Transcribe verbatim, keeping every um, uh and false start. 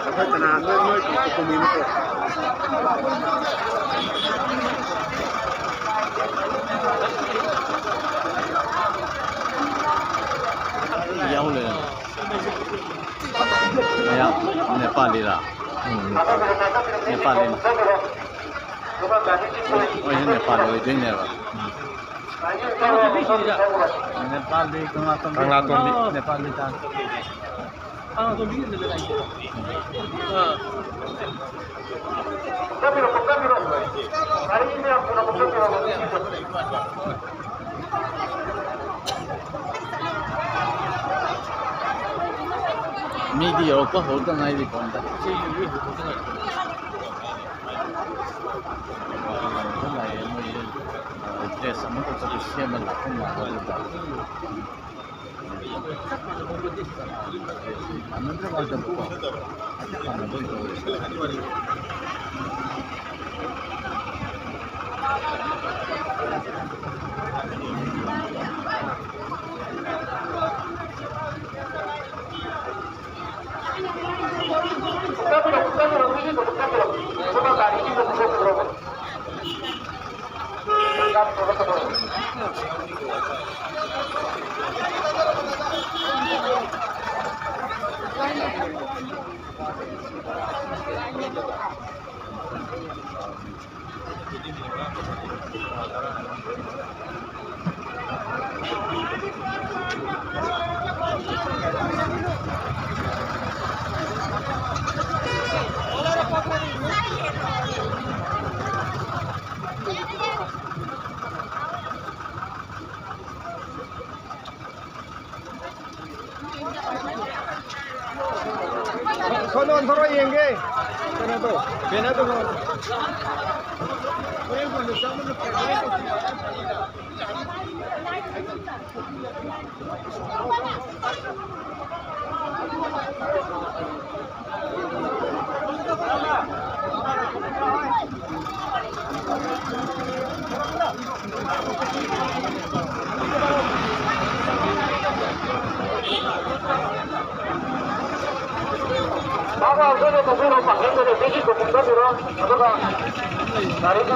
ꯑꯩꯈꯣꯏ ꯀꯅꯥ? ꯅꯣꯏ, ꯅꯣꯏ ꯀꯨꯝꯃꯤ ꯅꯠꯇ꯭ꯔꯣ? ꯌꯥꯎ ꯂꯩꯔꯝꯃꯦ꯫ ꯃꯌꯥꯝ ꯅꯦꯄꯥꯂꯤꯔꯥ? ꯎꯝ, ꯅꯦꯄꯥꯂꯤ꯫ ꯅꯦꯄꯥꯂꯤꯅꯤ꯫ ꯃꯣꯏꯁꯦ ꯅꯦꯄꯥꯂꯤ ꯑꯣꯏꯗꯣꯏꯅꯦꯕ꯫ ꯅꯦꯄꯥꯂꯤ, ꯀꯪꯂꯥꯇꯣꯝꯕꯤ꯫ ꯀꯪꯂꯥꯇꯣꯝꯕꯤ꯫ ꯅꯦꯄꯥꯂꯤ ꯇꯥꯡ꯫ ꯃꯤꯗꯤ ꯌꯧꯔꯛꯄ ꯍꯧꯔꯛꯇ ꯉꯥꯏꯔꯤ ꯄꯣꯟꯗ꯫ ꯗ꯭ꯔꯦꯁ ꯑꯃꯈꯛꯇ ꯁꯦꯝꯕ ꯂꯥꯛꯄ ꯃꯥꯜꯂꯦ꯫ ꯁꯣꯝꯗ ꯑꯣꯟꯊꯣꯔꯛꯑꯣ ꯌꯦꯡꯒꯦ꯫ ꯀꯩꯅꯣꯗꯣ, ꯕꯦꯅꯔꯗꯣ꯫ ꯍꯣꯔꯦꯟ ꯀꯣꯟꯅ ꯆꯪꯕ ꯅꯠꯇ꯭ꯔꯣ? ꯍꯣꯔꯦꯟ ꯀꯣꯟꯅ꯫ ꯄꯥꯡꯒꯟꯗ ꯔꯦꯐ꯭ꯔꯤꯒꯤ ꯈꯨꯠ ꯀꯨꯝꯊꯕꯤꯔꯣ꯫ ꯑꯗꯨꯒ ꯒꯥꯔꯤꯗꯨ